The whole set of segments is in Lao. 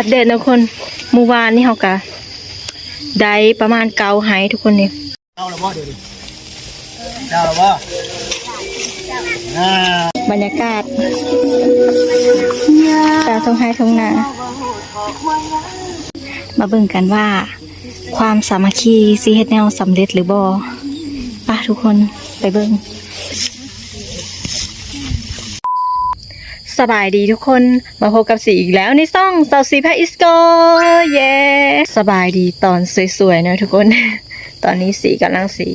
ອັບເດດເນາະທຸກຄົນ, ມື້ວານນີ້ເຮົາກະໄດ້ປະມານເກົ້າໄຮ່ທຸກຄົນນີ້. ເຈົ້າລະບໍ່ ດຽວນີ້ ເຈົ້າລະບໍ່? ອ່າ ບັນຍາກາດກາງທົ່ງໄຮ່ທົ່ງນາ. ມາເບິ່ງກັນວ່າຄວາມສາມັກຄີຊິເຮັດແນວສຳເລັດຫຼືບໍ່. ປະທຸກຄົນ ໄປເບິ່ງ. ສະບາຍດີທຸກຄົນ, ມາພົບກັບສີອີກແລ້ວໃນຊ່ອງສາວສີພາອິສໂກ. ເຢ ສະບາຍດີຕອນສວຍໆເນາະທຸກຄົນ. ຕອນນີ້ສີກຳລັງຊິ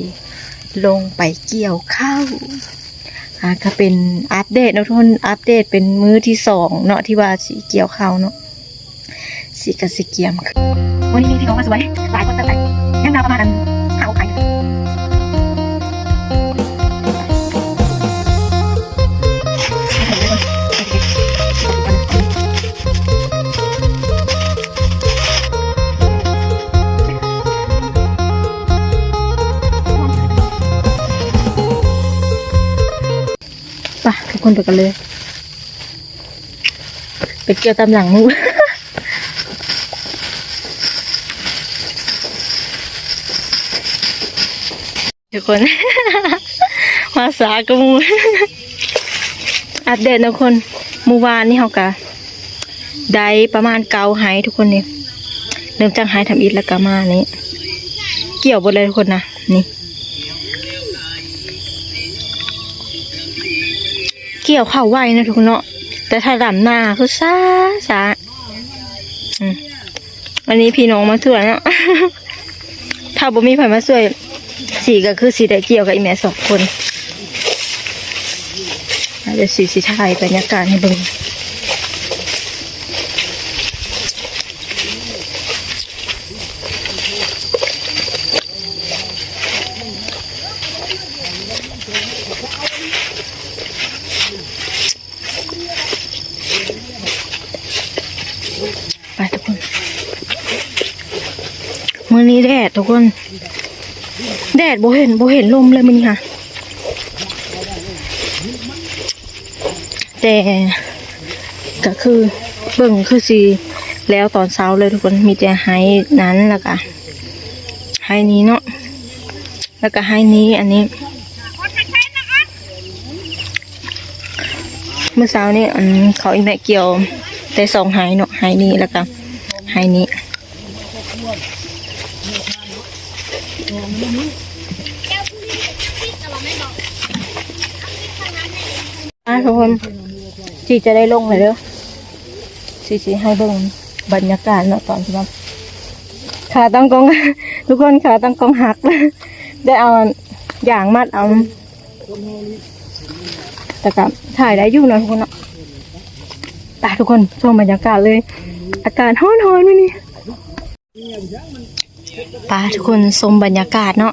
ລົງໄປກ່ຽວເຂົ້າ. ອ່າ ກະເປັນອັບເດດເນາະທຸກຄົນ, ອັບເດດເປັນມື້ທີສອງເນາະ ທີ່ວ່າສີກ່ຽວເຂົ້າເນາະ. ສີກະຊິກຽມ ມື້ນີ້ມີພີ່ນ້ອງມາຊ່ວຍຫຼາຍຄົນເຕີບໃດ, ຍັງນາປະມານອັນຫ້າຫົກໄຮ່. ໄປ ທຸກຄົນໄປກັນເລີຍ. ໄປກ່ຽວຕາມຫຼັງໝູ່ ທຸກຄົນ ມາຊ້າກວ່າໝູ່. ອັບເດດເນາະທຸກຄົນ, ມື້ວານນີ້ເຮົາກະໄດ້ປະມານເກົ້າໄຮ່ທຸກຄົນນີ້, ເລີ່ມຈາກໄຮ່ທຳອິດແລ້ວກະມານີ້ ກ່ຽວເບິດເລີຍທຸກຄົນນະ. ນີ້ ກ່ຽວເຂົ້າໄວເນາະທຸກຄົນເນາະ, ແຕ່ຖ້າດຳນາຄືຊ້າ ຊ້າ. ອືມ ອັນນີ້ພີ່ນ້ອງມາຊ່ວຍເນາະ, ຖ້າບໍ່ມີໃຜມາຊ່ວຍ ສີກະຄືຊິໄດ້ກ່ຽວກັບອີ່ແມ່ສອງຄົນ. ດຽວສີຊິຖ່າຍບັນຍາກາດໃຫ້ເບິ່ງ. ໄປທຸກຄົນ, ມື້ນີ້ແດດທຸກຄົນ, ແດດບໍ່ເຫັນ ບໍ່ເຫັນລົມເລີຍມື້ນີ້ຫາ. ແຕ່ກະຄືເບິ່ງຄືຊິແລ້ວຕອນເຊົ້າເລີຍທຸກຄົນ, ມີແຕ່ໄຮ່ນັ້ນ ແລ້ວກະໄຮ່ນີ້ເນາະ, ແລ້ວກະໄຮ່ນີ້. ອັນນີ້ມື້ເຊົ້ານີ້ ອັນ ເຂົາອີ່ແມ່ກ່ຽວແຕ່ສອງໄຮ່ເນາະ, ໄຮ່ນີ້ ແລ້ວກະໄຮ່ນີ້. ອ່າ ທຸກຄົນ ສີຈະໄດ້ລົງແລ້ວເດີ, ສີຊິໃຫ້ເບິ່ງບັນຍາກາດເນາະ ຕອນທີ່ວ່າຂາຕັ້ງກ້ອງ ທຸກຄົນ ຂາຕັ້ງກ້ອງຫັກ ໄດ້ເອົາຢາງມັດເອົາ ແຕ່ກະຖ່າຍໄດ້ຢູ່ເນາະ ທຸກຄົນເນາະ. ໄປ ທຸກຄົນ ຊົມບັນຍາກາດເລີຍ, ອາກາດຮ້ອນໆ ມື້ນີ້. ໄປ ທຸກຄົນ ຊົມບັນຍາກາດເນາະ,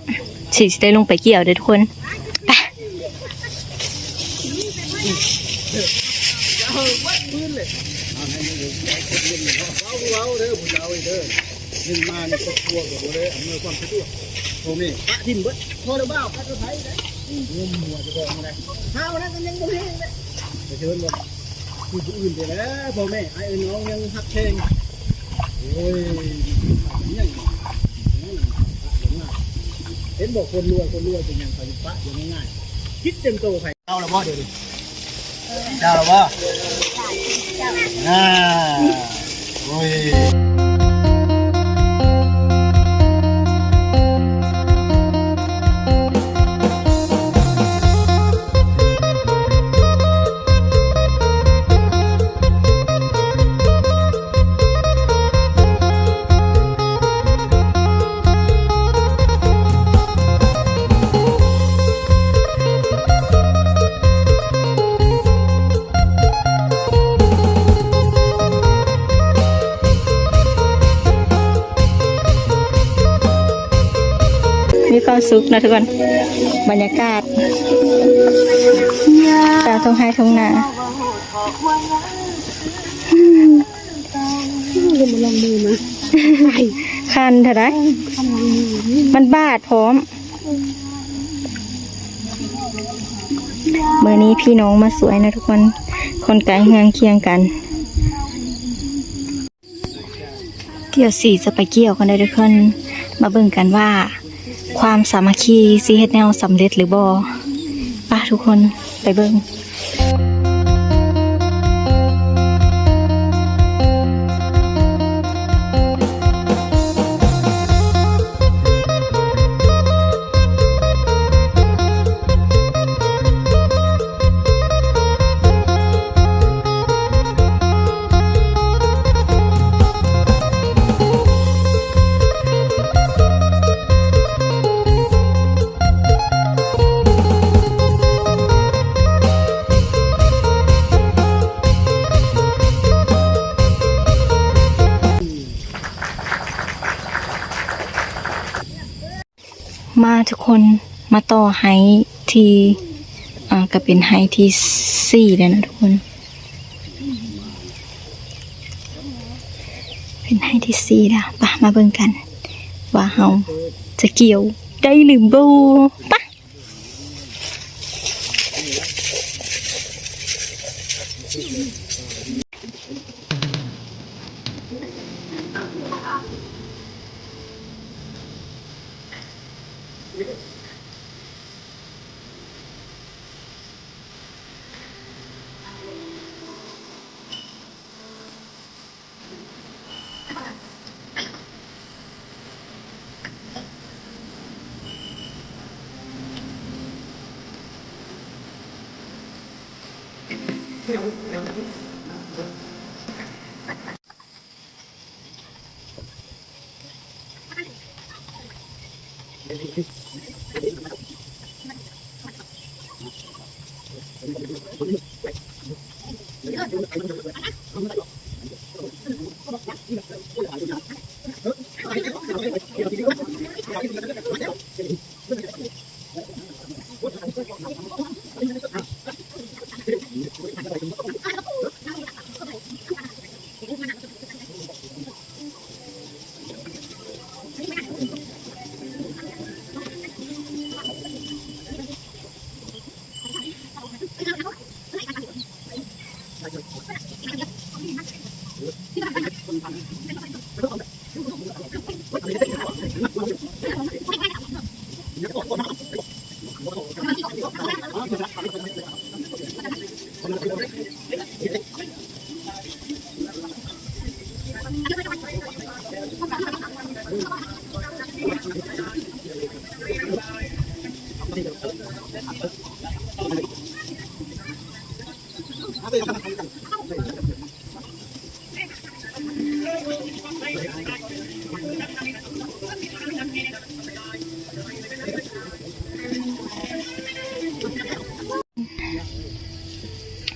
ສີຊິໄດ້ລົງໄປກ່ຽວເດີ ທຸກຄົນ. ໄປ ເຫັນມາໃນຄອບຄົວກໍບໍ່ໄດ້ອຳນວຍຄວາມສະດວກ, ພໍ່ແມ່ປະຖິ້ມເບິດ. ພໍແລ້ວ ບ່າວປະກັບໃຜໄດ້ ງມຫົວເຈົ້າຂອງບໍ່ໄດ້, ຫາວນັ້ນກໍຍັງບໍ່ແຮງເດ້. ໄປເຊີນບໍ່ ຄືຜູ້ອື່ນໄປແລ້ວ, ພໍ່ແມ່ອ້າຍເອື້ອຍນ້ອງຍັງຮັກແພງ. ໂອ້ຍ ເຫັນບໍ່ ຄົນລວຍ ຄົນລວຍເປັນຫຍັງເຂົາຊິປະຢູ່ງ່າຍໆ, ຄິດເຕັມໂຕໃຜ. ເຈົ້າລະບໍ່ ດຽວນີ້ ເຈົ້າລະບໍ່? ອ່າ ໂອ້ຍ. ມີຄວາມສຸກເນາະທຸກຄົນ, ບັນຍາກາດກາງທົ່ງໄຮ່ທົ່ງນາ. ຄັນເທົ່າໃດ ມັນບາດພ້ອມ. ມື້ນີ້ພີ່ນ້ອງມາຊ່ວຍນະທຸກຄົນ, ຄົນໃກ້ເຮືອນຄຽງກັນ. ດຽວສີຈະໄປກ່ຽວກ່ອນເດີທຸກຄົນ ມາເບິ່ງກັນວ່າຄວາມສາມັກຄີຊິເຮັດແນວສຳເລັດຫຼືບໍ່. ໄປທຸກຄົນ ໄປເບິ່ງ. ມາທຸກຄົນ ມາຕໍ່ໄຮ່ທີ່ ອ່າ ກະເປັນໄຮ່ທີສີ່ແລ້ວນະທຸກຄົນ ເປັນໄຮ່ທີສີ່ແລ້ວ. ປະ ມາເບິ່ງກັນວ່າເຮົາຈະກ່ຽວໄດ້ຫຼືບໍ່. ປະ.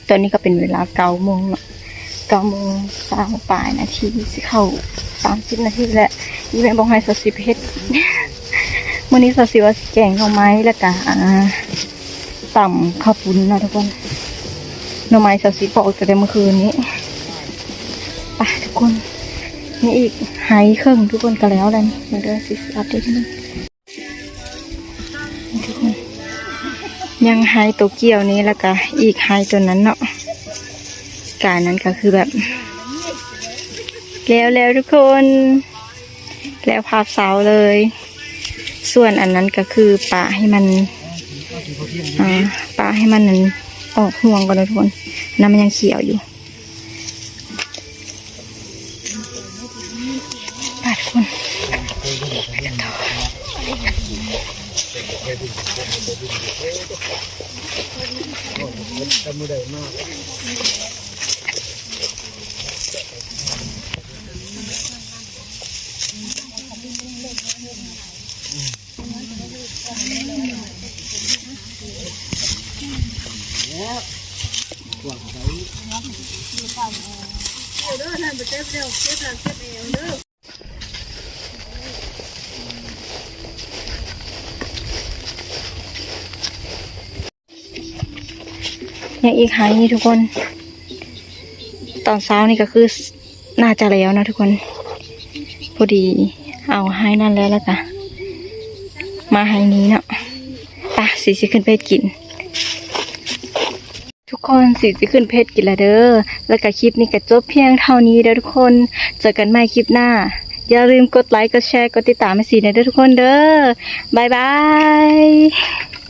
ຕອນນີ້ກະເປັນເວລາເກົ້າໂມງເນາະ ເກົ້າໂມງຊາວປາຍນາທີ ຊິເຂົ້າສາມສິບນາທີແລ້ວ. ອີ່ແມ່ບອກໃຫ້ຊາວສິບເຮັດ ມື້ນີ້ຊາວສິບວ່າຊິແກງໜໍ່ໄມ້ ແລ້ວກະ ອ່າ ຕຳເຂົ້າປຸ້ນເນາະທຸກຄົນ. ໜໍ່ໄມ້ຊາວສິບປອກຕັ້ງແຕ່ມື້ຄືນນີ້. ໄປທຸກຄົນ ມີອີກໄຮ່ເຄິ່ງທຸກຄົນ ກະແລ້ວແລ້ວນີ້. ເບິ່ງເດີ ຊິອັບເດດໃຫ້ເບິ່ງ. ນີ້ທຸກຄົນ ຍັງໄຮ່ໂຕກ່ຽວນີ້ ແລ້ວກະອີກໄຮ່ໂຕນັ້ນເນາະ ການນັ້ນກະຄືແບບ ແລ້ວແລ້ວທຸກຄົນ ແລ້ວພາບເຊົາເລີຍ. ສ່ວນອັນນັ້ນກະຄືປະໃຫ້ມັນ ອ່າ ປະໃຫ້ມັນນັ້ນອອກຮວງກ່ອນເນາະທຸກຄົນ ນ້ຳມັນຍັງຂຽວຢູ່. ໄປທຸກຄົນ ໄປກັນຕໍ່. ຍັງອີກໄຮ່ນີ້ທຸກຄົນ ຕອນເຊົ້ານີ້ກະຄືໜ້າຈະແລ້ວເນາະທຸກຄົນ. ພໍດີເອົາໄຮ່ນັ້ນແລ້ວ ແລ້ວກະມາໄຮ່ນີ້ເນາະ. ປະ ສີຊິຂຶ້ນໄປເຮັດກິນ. ທຸກຄົນ ສີຊິຂຶ້ນໄປເຮັດກິນແລ້ວເດີ. ແລ້ວກະຄລິບນີ້ກະຈົບພຽງເທົ່ານີ້ເດີທຸກຄົນ. ເຈີກັນໃໝ່ຄລິບໜ້າ. ຢ່າລືມກົດໄລ ກົດແຊ ກົດຕິດຕາມໃຫ້ສີແດ່ເດີທຸກຄົນເດີ. ບາຍບາຍ.